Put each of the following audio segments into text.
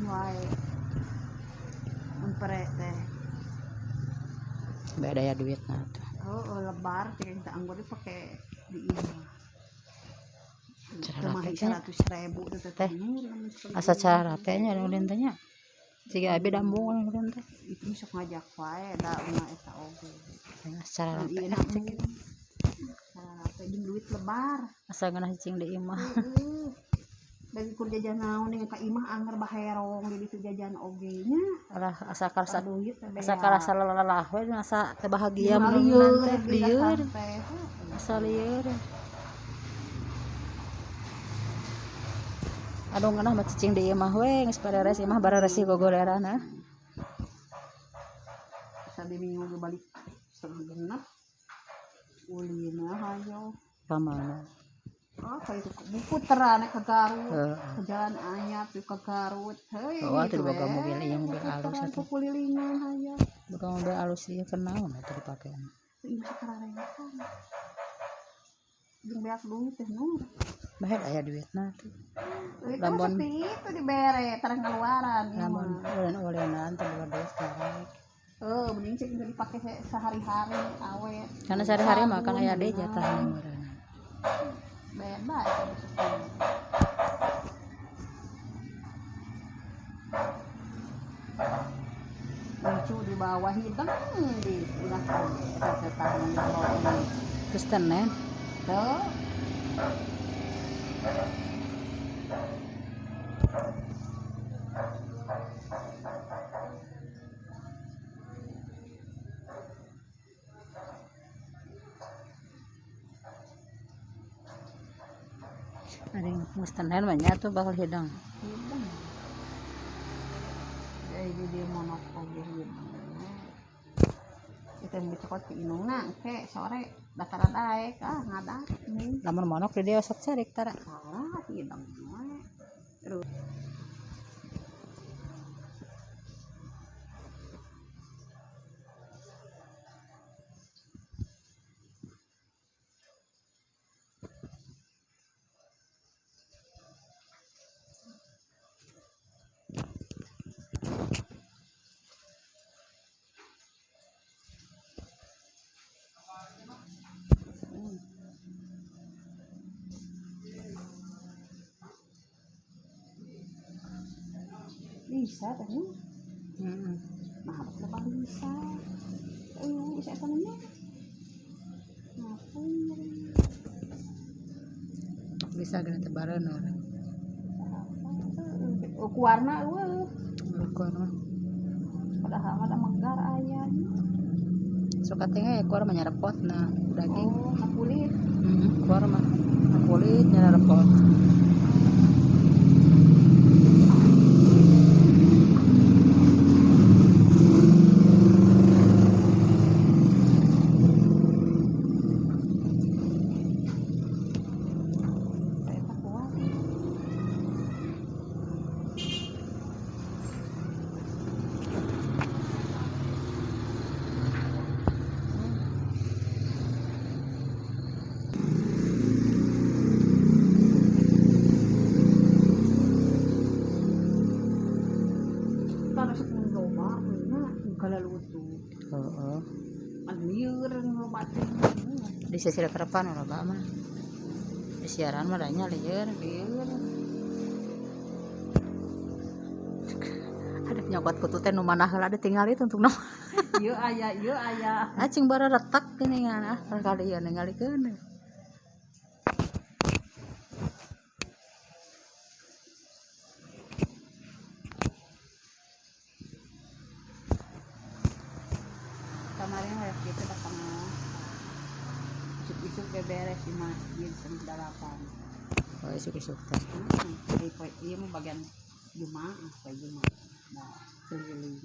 Wae. Mun pere teh. Beda ya duit nah tuh. Oh, lebar cek teh anggur dipake di imah. Cara Teu rape 100.000 teh teh. Asa cara rape nya ulin teh nya. Siga abi dambung ulin teh. Itu sok ngajak wae da una eta oge. Cara rape. Iya, cara rape jeung duit lebar. Asa ngeunah cicing di imah. Heeh. Bagi kur jajan naon nih ka imah anger baherong di ditu jajan oge nya. Alah asa karasa duit teh. Asa karasa lalalah we asa teh bahagia mun teh lieur. Asa lieur. Aduh ngeunah mah cicing di imah we geus bareres imah bareresi gogoleran ah. Sabi minggu ge balik 5:30. Ulina hayo. Ka mana? Oh, kayak itu puteran ke Garut, ke Jalan Anyar, ke Garut. Heuy. Oh, atuh boga mobil ieu mobil alus atuh. Kulilingan hayo. Boga mobil alus ieu kenaon atuh dipake. Ieu sakararekan. Jeung beak duit teh nu. Bae aya duitna tuh. Lamun itu dibere tarang keluaran. Lamun ulen-ulenan teh boga duit karek. Heuh, mending cek dipake sehari-hari awet. Karena sehari-hari mah kan aya deui jatahna meureun. Beda itu maksudnya. Lucu di bawah hidung di ulah setan di bawah. Terus tenen. Tuh. Ada yang mustenen banyak tuh bakal hidang. Hidang. Jadi dia monok oge hidang. Kita mau cokot ke inungna ke sore daftar daek ah ngadak. Lamun monok di dia sok carik tara. Salah hidang we. Terus bisa tadi. Nah, kenapa bisa? Bisa apa namanya? Ngapain? Bisa kena tebaran orang. Oh, warna, wah. Warna. Padahal ada megar ayam. Suka tengah ya, kuar mah nyerepot nah daging. Oh, na kulit. Kuar mah na kulit nyerepot. Di sisi kerepan loba mah. Di siaran mah nya lieur. Ada nyokot kutu teh nu mana heula ditinggali tungtungna. Ieu aya, ieu aya. Ah cing bara retak geuningan ah kali ieu ningalikeun. Kemarin lihat gitu datang isuk-isuk beberes di masjid 7:30. Oh, isuk-isuk teh. Iya mau bagian Jumaah, poe Jumaah. Nah, keliling.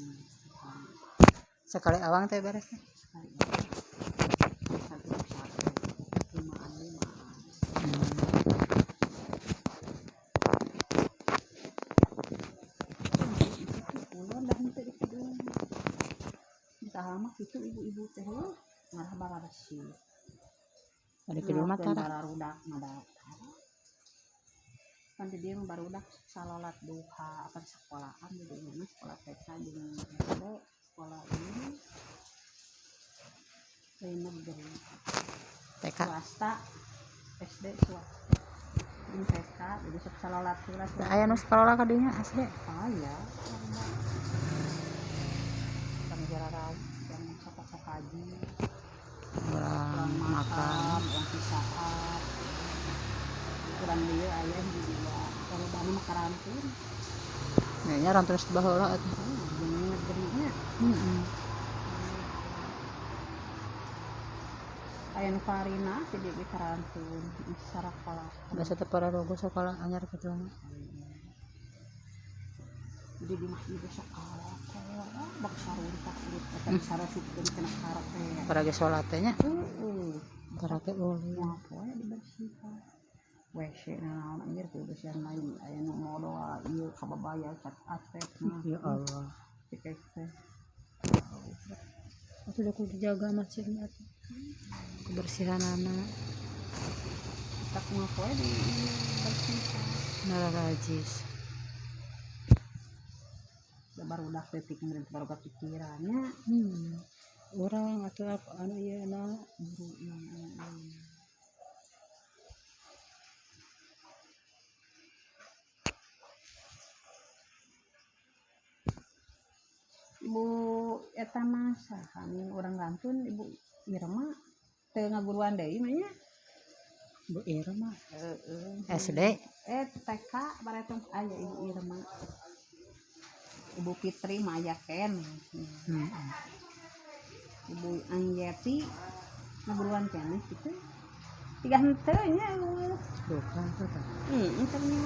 Sekali awang teh beres teh. Sekali. Satu satu. Limaan limaan. Ulun dah henteu di kidung. Entah mah kitu ibu-ibu teh ngarah bararesi. Ada kidul mah tara. Bararudak mah tara. Kan di dieu mah barudak salolat duha apa sekolahan di dieu mah sekolah TK jeung SD, sekolah ini lain negeri. TK swasta, SD swasta. Jeung TK jadi sok salolat heula. Aya nu sekolah ka dinya SD. Aya. Kan jararau yang sok haji. Urang makan, urang pisahan. Kurang dieu aya hiji dua. Kalau bana mah karantun. Nya rantun baheula atuh. Jeung negerinya. Heeh. Aya nu farina ti dieu ge karantun sarakola. Biasa teh pararogo sakola anyar kitu mah. Jadi di masjid ge sakola bak saruntak urut eta sarasupkeun kana karpet. Para ge salat teh nya. Heeh. Para ge ulin. Moal poe dibersihan. WC naon anjir kebersihan lain aya nu modal ieu kababaya cat atep mah. Ya Allah. Cek teh. Atuh udah kudu dijaga masjid mah atuh. Kebersihanana. Tak moal poe dibersihan. Nararajis. Da barudak leutik meureun baru pikirannya. Urang atuh apa anu ieu na guru Ibu eta mah saha urang gantun Ibu Irma teu ngaguruan deui mah nya. Bu Irma heeh. SD TK baretong aya Ibu Irma. Ibu Fitri mah aya keneh. Ibu Anjeti ngaguruan keneh kitu. Tiga henteu nya eueuh. Bukan tuh tah. Heeh, teu nya.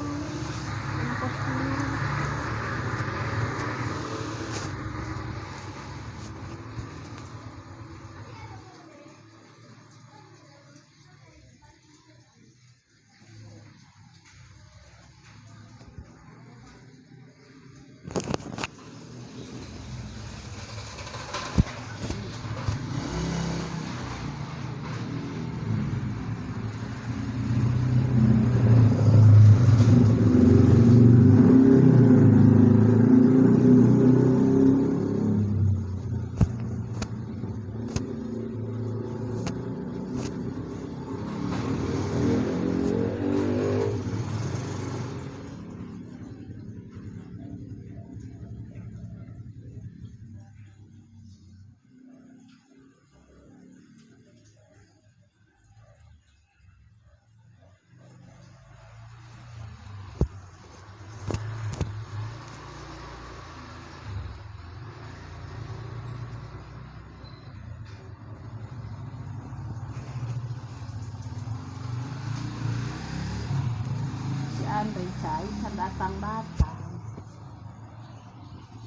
Andri cai can datang-datang.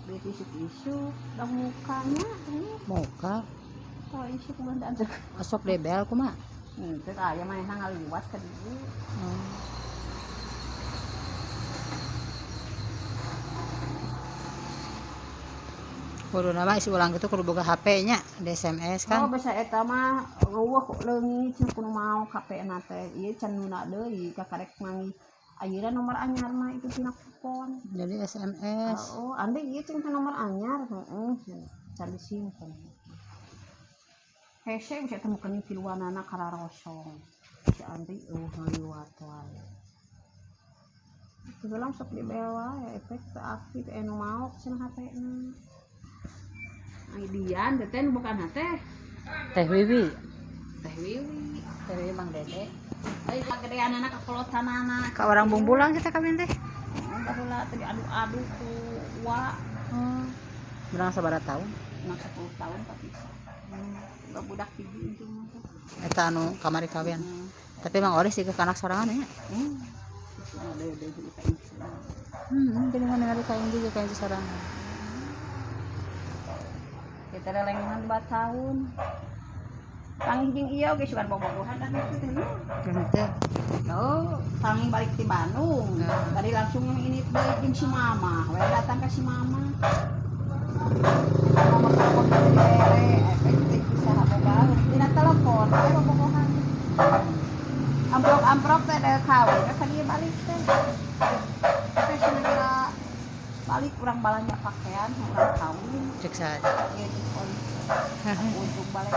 Duit isuk-isuk, dah mukanya. Muka? Kalau isuk mah da anter. Osok debel kumaha? Teu aya manehna ngaliwat ka dieu. Kudu nama isi ulang gitu kudu boga HP nya di SMS kan. Oh bisa eta mah eueuh leungit cenah kudu mau HP na teh. Ieu can nuna deui kakarek manggih. Ayeuna nomor anyar mah itu tina kupon. Jadi SMS. Oh, ande ieu cing teh nomor anyar, heeh. Can disimpen. Hese bisa temukeun tiluanana kararosong. Si Andri eueuh ngaliwat wae. Kebetulan sok dibewa ya efek teu aktif anu maok cenah HP-na. Ai Dian teh teh bukan teh. Teh Wiwi. Teh Wiwi. Teh Wiwi Mang Dede. Ai kagedeanana ka kolotanana. Ka orang bungbulang kita kawin teh. Baheula teh diadu-adu ku wa. Berang sabaraha tahun? 10 tahun tapi bisa. Babudak hiji itu mah. Eta anu kamari kawin. Tapi Mang Oris sih ke anak sorangan nya. Jadi mana ningali ka inji ka inji sorangan. Kita lelengan 2 tahun. Tangih jeung ieu ge sugan bobogohan dan itu teh. Henteu. Oh, tangih balik ti Bandung. Tadi langsung ini deui jeung si mama. We datang ka si mama. Eta nomor telepon dibere, efek teh bisa boga. Dina telepon, we bobogohan. Amprok-amprok teh deuk kawe, ka dieu balik teh. Tapi cenah balik urang balanja pakaian urang kawin. Cek saha? Ieu di polisi. Ujung balik.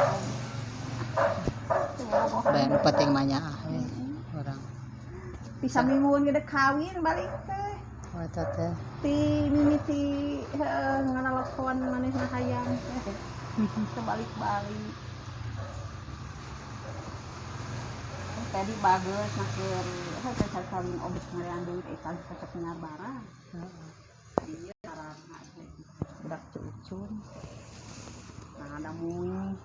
Bae nu penting mah nyaah we urang. Bisa mingguan gede kawin balik teh. Oh eta teh. Ti mimiti heuh nganalokon manehna hayang teh. Kebalik-balik. Tadi bagus nah keur heuh teh kawin obes ngarean duit eta cocok nyar barang. Iya sarana teh. Budak cucun. Nah ada mui.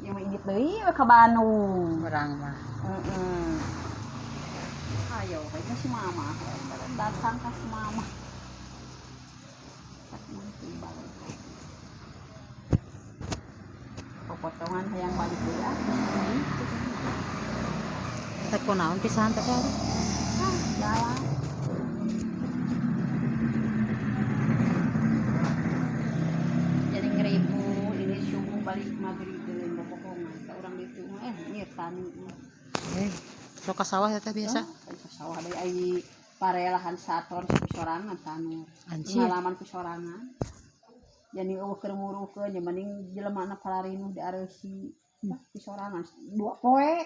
Ieu mah inggit deui we ka Bandung. Urang mah. Heeh. Ayo, kayaknya si mama datang ke si mama. Nanti balik. Potongan hayang balik deui ah. Teh kunaon pisahan teh? Ah, jalan. Jadi ngeribu ini subuh balik maghrib deui bobohongan ka urang ditu mah nyirtani. Sok ka sawah teh biasa. Ka sawah deui ai parelahan sator sorangan tanur. Anjir. Pengalaman ku sorangan. Jadi eueuh keur nguruhkeun nya mending jelemana palarinuh diareusi. Ku sorangan dua poe.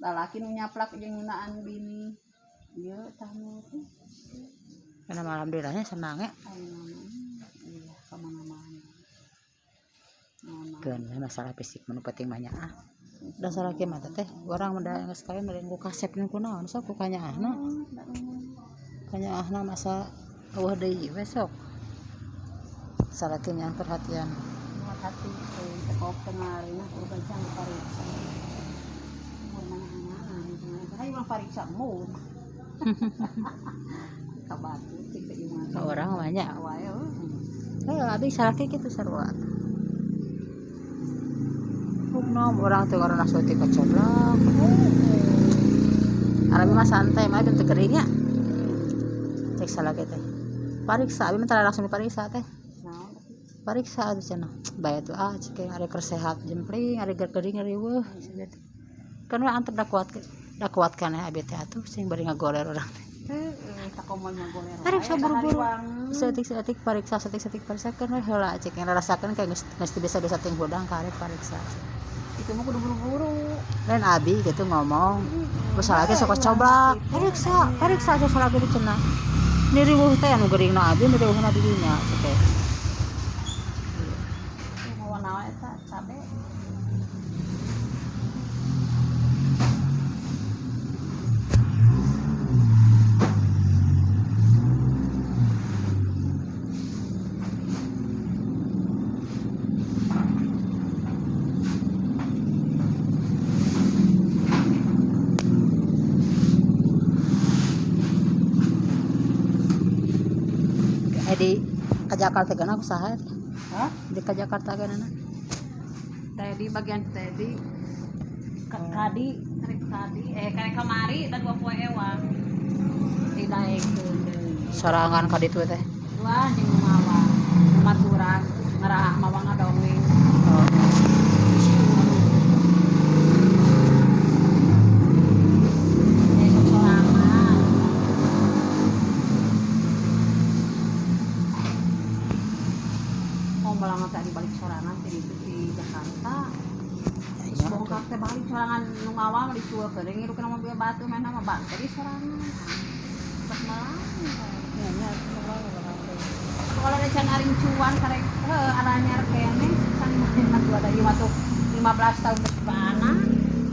Lalaki nu nyaplak jeung ngeunaan bini. Ieu tanur. Karena alhamdulillahnya senang ya. Iya, kemana-mana. Keun masalah fisik mah nu penting mah nyaah. Da salaki mah teh urang mah geus kawin meureun ku kasep ku naon sok ku kanyaahna. Kanyaahna masa eueuh deui we sok. Salaki nya perhatian. Hati teh kemarin udah jang pariksa. Umur mana-mana. Hayu urang pariksa mung. Ka batu cik teh ieu mah. Ka urang mah nya. Wae heuh. Heuh abi salaki kitu sarua. Hukum orang teh orang nasuti kecoblak. Arabi mah santai mah abi teu gering nya. Cek salaki teh. Pariksa abi mah tara langsung dipariksa teh. Naon? Pariksa atuh cenah. Bae atuh ah cek ari keur sehat jempling, ari gering riweuh. Kan we antep da kuat kana abi teh atuh sing bari ngagoler urang teh. Heeh, tak komo ngagoler. Pariksa buru-buru. Setik-setik pariksa, setik-setik pariksa kan we heula cek ngarasakeun kayak geus teu bisa-bisa ting hudang karek pariksa. Itu mah kudu buru-buru. Lain abi gitu ngomong. Terus salaki sok coblak. Pariksa, pariksa sok salaki teh cenah. Niriweuh teh anu geuringna abi niriweuhna di dinya cek teh. Mawa naon eta cabe. Di ke Jakarta kan aku saha teh? Hah? Di ke Jakarta kan anak? Tadi bagian tadi ke kadi, karek kadi, karek kamari teh dua poe ewang. Didaekeun deui. Sorangan ka ditu teh. Wah, jeung mawa. Maturan ngarah mawa ngadongeng. Oh. Sok sorangan. Malang tadi balik sorangan tadi di Jakarta. Iya, Bongkar teh balik sorangan nu ngawal dicuekeun deui ngirukeun mobil batu mana mah bang tadi sorangan. Pas malang. Nya nya Kalau ada can aring cuan karek heuh aranyar keneh can mah dua da ieu mah tuh 15 tahun geus anak.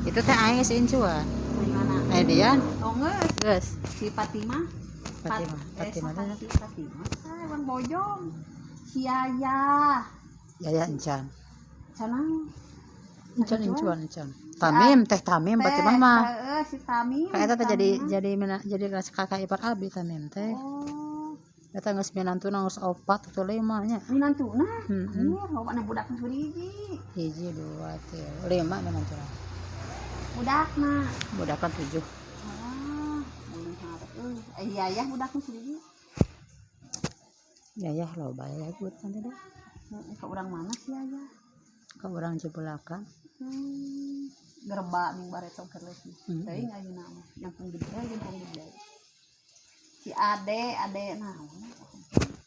Itu teh aing geus incuan. Di mana? Dian. Oh geus. Geus. Si Fatimah. Fatimah, Fatimah teh. Si Fatimah. Bang Bojong. Si Yaya. Yaya encan. Canang. Encan incuan encan. Tamim teh Tamim Fatimah mah. Heeh, si Tamim. Ka eta teh jadi kakak ipar abi Tamim teh. Oh. Eta geus minantuna geus 4 atau 5 nya. Minantuna? Heeh. Anjir, loba budak hiji. 1 2 3 5 minantuna. Budakna. Budakna 7. Ah, beunghar euy. Yaya budakna hiji. Yaya loba ya buat nanti deh. Ke urang mana sih Yaya? Ke urang Cibulakan. Gerba ning bareto keur leutik. Heeh. Teuing ayeuna mah nyangkung gede nyangkung gede. Si Ade, Ade naon?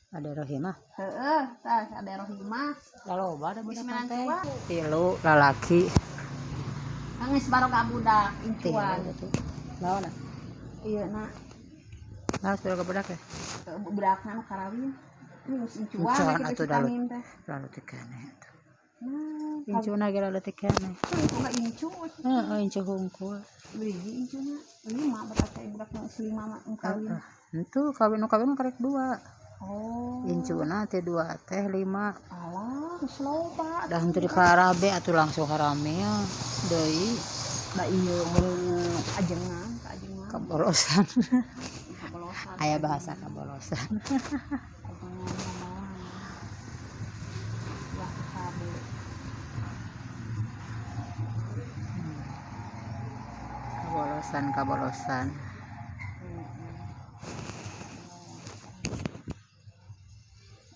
Ade Rohimah. Heeh, tah Ade Rohimah. Laloba da budak Geus teh. tua. Tilu lalaki. Geus baroga budak Tilu incuan. gitu. Naon? Ieu na Nah, sudah budak ya? Budakna nu karawin. Geus incuan Incuan we atuh kitu dalut. vitamin teh. Laletik keneh atuh. Nah, Incuna ge laletik keneh. boga incu. Heeh, incu hungkul. Beli incuna lima berarti budak nu geus lima mah nu kawin. Heeh. Entu kawin nu kawin karek dua. Oh. Incuna teh dua teh lima. Alah, geus loba. Dah henteu dikarabe atuh langsung haramil deui Da ieu mun ajengan, ka ajengan. Kabolosan. Kabolosan. Aya bahasa kabolosan. Ajengan ngomong. Wah, kabe. Kabolosan kabolosan.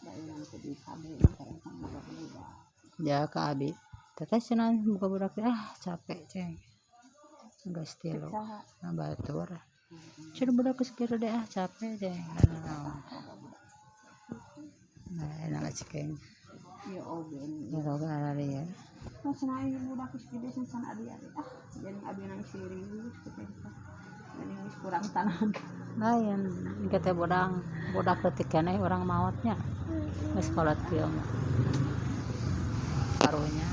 Da ieu teh di kabe mah kadang boga budak. Ya ka abi. Teteh cenah buka budak teh, ah capek ceng. Geus tilu. Saha? Nah, batur. Cenah budak geus gede ah capek ceng. Nah, nah enak cekeng. Ieu oge. Ya loba ari ya. Nah, cenah ieu budak geus gede cenah abi-abi. Ah, jadi abi nang serius kitu teh. Jadi geus kurang tanaga. Lain kita bodang budak leutik keneh urang maotnya. Geus kolot kieu mah. Karunya.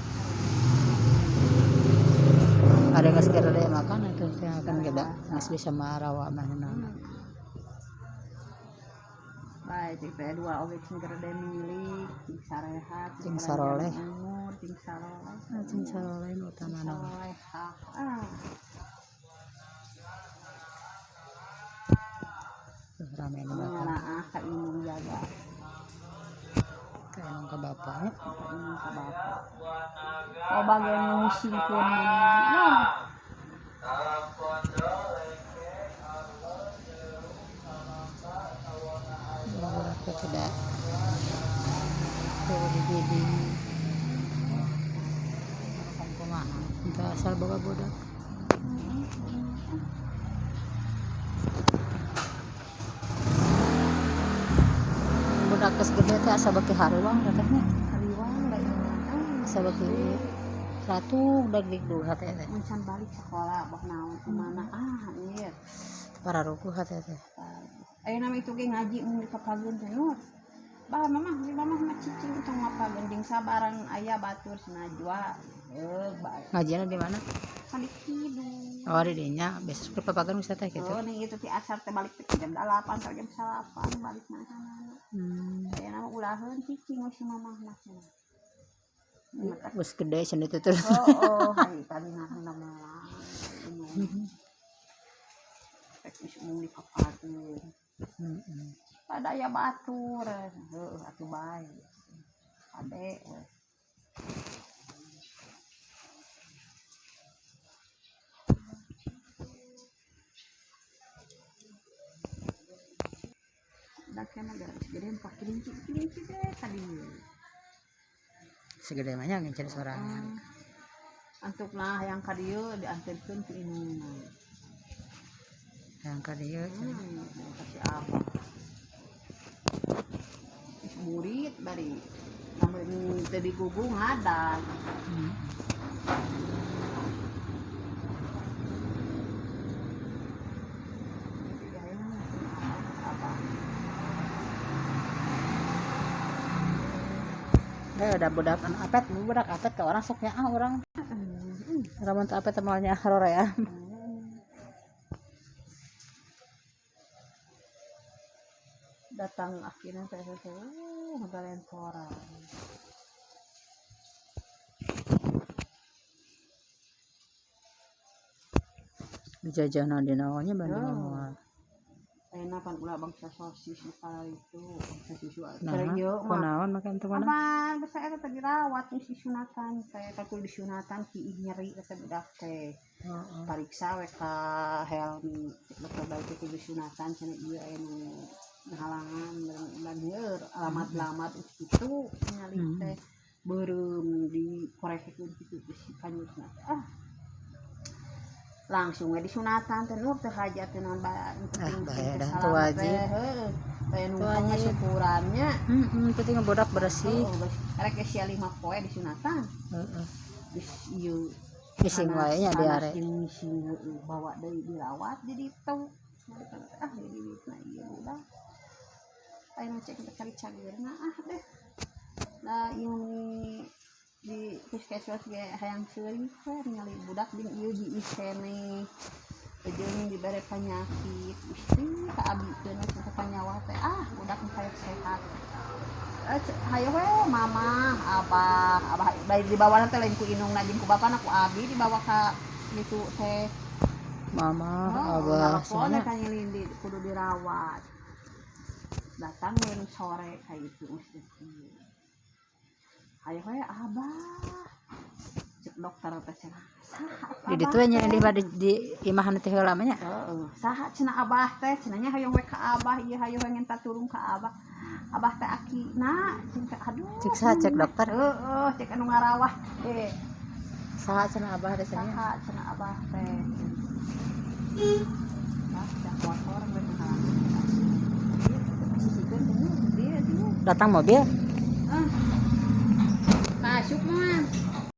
Ada geus gede makan atuh teh kan gede geus bisa marawa manehna. Baik, cik teh dua oge cing gede milik, cing sarehat, Cing saroleh. Umur, cing saroleh. Ah, cing saroleh nu utamana. Saroleh. Ah, Tuh rame nu bapak. ngaraah ka indung jaga, Ka indung ka bapak. Ka indung ka bapak. Oh, bagian musingkeun nah. Budak teh tidak tuh di kan kumaha teu asal boga budak. Budak geus gede teh asa beuki haruang teteh nya. Hariwang da ieu. Ah, Asa beuki ratu dagdikdug hate teh. Mun can balik sekolah bah naon kumaha ah ieu. Pararuguh hate teh. Ayeuna mah itu ge ngaji mun dipapageun teh Nur. Bah mamah, si mamah mah cicing tong mapageun jeung sabarang aya batur si Najwa. Heuh, bae. Ngajina di mana? Kan di kidung. Oh, di dinya biasa sok dipapageun geus teh kitu. Oh, nih itu ti asar teh balik teh jam 8 atau jam 9 balik mah. Ayeuna mah ulaheun cicing we si mamah mah cenah. Geus gede cenah itu terus. Oh, oh, hari tadi nah mah. Rek geus umum dipapageun. Pada aya batur, heuh atuh bae. Ade we. Da kena geus gede empat kelinci kelinci teh tadi. Segede mah nya ngincer sorangan. Antuk lah yang ka dieu dianterkeun ku indungna. Yang ka dieu Kasih apa? Geus burit bari lamun teu digugung ngadag. Apa? Eh, udah budak anu apet, budak apet ke orang sok nyaah urang. Lamun teu apet teh moal nyaah rorean. Datang akhirnya teh teh ngagalentoran. Dijajahna di naonnya banding Oh. moal. Ayeuna pan ulah bangsa sosis nu itu, bangsa susu. Nah, Keur ieu mah. kunaon make teu mana? Aman, geus eta teh dirawat geus disunatan, saya katul disunatan kiih nyeri eta budak teh. Heeh. Pariksa we ka Helmi, dokter baik itu disunatan cenah ieu aya nu halangan dan ieu alamat-alamat kitu ningali teh beureum dikorekeun kitu geus kanyutna teh. Ah. Langsung we disunatan teh, Nur, teu hajat teh naon bae. Ah, bae dah, teu wajib. Heeh, bae numpang Wajib. Syukurannya. Heeh, penting budak bersih. Oh, rek sia 5 poe disunatan. Heeh. Geus ieu. Ngising wae nya diare. Jeung ngising, bawa deui dirawat di ditu. Ah, di duitna ieu budak. Ayeuna cek teh kali cageurna ah deh. Nah, ieu di puskesmas ge hayang seurik we ningali budak jeung ieu di keneh. Jeung dibere penyakit. Gusti ka abi teh nu panyawa teh, ah, budak nu hayang sehat. Eh, hayo we mama, abah, abah bae dibawa teh lain ku indungna jeung ku bapana, ku abi dibawa ka ditu teh. Mama, Oh, abah, telepon sana. Ka nyilindi kudu dirawat. Datang we nu sore kayak itu mesti. Hayo we abah. Cek dokter teh cenah. Saha Di ditu we nya di imahan teh heula mah nya. Heeh, saha cenah abah teh cenah nya, hoyong we ka abah ieu, hayo we ngenta turun ka abah. Abah teh akina cenah, aduh. Cek saha, cek dokter? Heeh, cek anu ngarawat teh. Saha cenah abah teh cenah? Saha cenah abah teh. Nah, dah motor we ngalangan. Dia dia. Datang mobil.